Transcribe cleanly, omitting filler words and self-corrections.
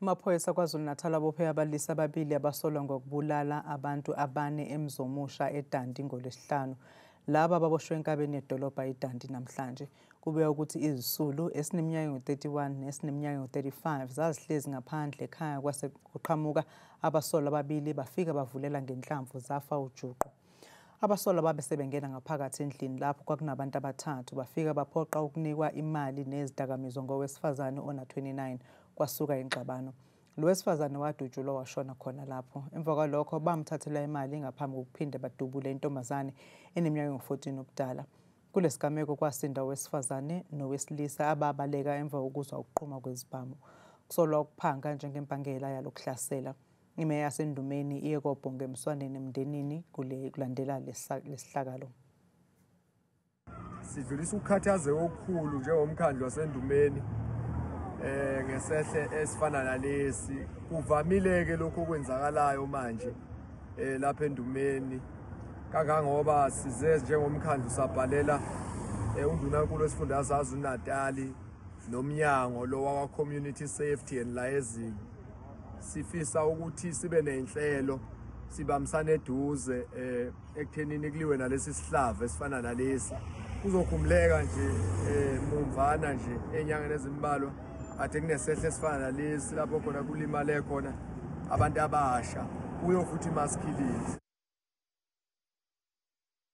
Amaphoyisa KwaZulu-Natal abophe abalisa ababili abasolwa ngokubulala abantu abane eMzomusha eDundee ngoLwesihlanu. Laba baboshwe enkabeni yedolobha iDundee namhlanje. Kubikwa ukuthi izisulu esineminyaka engu-31 nesineminyaka engu-35 zazihlezi ngaphandle ekhaya kwase kuqhamuka abasolwa ababili bafika bavulela ngenhlamvu zafa ujuqu. Abasolwa babe sebengena ngaphakathi endlini lapho kwakunabantu abathathu bafika baphoqa ukunikwa imali nezidakamizwa ngowesifazane ona-29 kwasuka ingxabano. Lo wesifazane wadutshulwa washona khona lapho. Emva kwalokho bamthathela imali ngaphambi kokuphinde badubule intombazane eneminyaka engu-14 ubudala. Kulesigameko kwasinda owesifazane nowesilisa ababaleka emva kokuzwa ukuqhuma kwezibhamu. Kusolwa ukuphanga njengembangela yalokuhlasela. Imeya yaseNdumeni iye kobhonga emswaneni emndenini kulandela lesihlakalo. Sidlulisa ukukhathazeka okukhulu njengomkhandlu waseNdumeni ngesehle esifana nalesi. Kuvamile-ke lokhu okwenzakalayo manje lapha eNdumeni, kangangoba size njengomkhandlu sabhalela undunankulu wesifundazwe KwaZulu-Natali nomnyango lo wakwa-Community Safety and Liaison. Sifisa ukuthi sibe ney'nhlelo sibambisane eduze ekuthenini kuliwe nalesi sihlava esifana nalesi. Kuzokhumuleka nje mumvana nje ey'nyangeni ezimbalwa ade kunesehle esifana nalesi lapho khona kulimale khona abantu abasha, kuyo futhi mass killings.